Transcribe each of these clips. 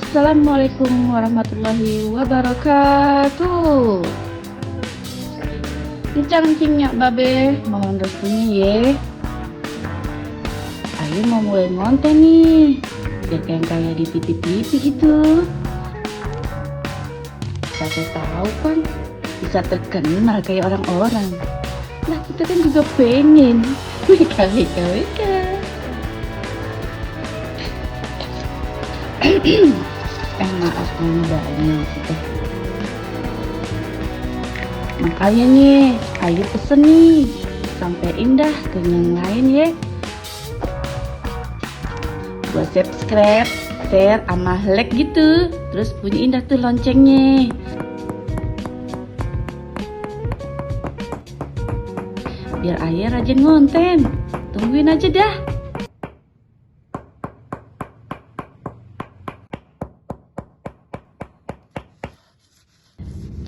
Assalamualaikum warahmatullahi wabarakatuh. Cingnya babe, mohon restunya ye. Ayo mau mulai ngonten nih, biar kayak di TV gitu. Siapa tahu kan bisa terkenal kayak orang-orang. Nah kita kan juga pengen. Wika. Maaf banyak gitu. Makanya nih, ayo pesen nih, sampein dah ke yang lain ya. Buat subscribe, share, sama like gitu. Terus bunyiin dah tuh loncengnya. Biar ayah rajin ngonten. Tungguin aja dah.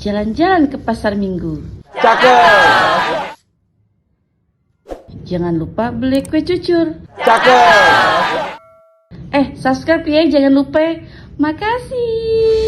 Jalan-jalan ke pasar minggu. Cakep. Jangan lupa beli kue cucur. Cakep. Subscribe ya, jangan lupa. Makasih.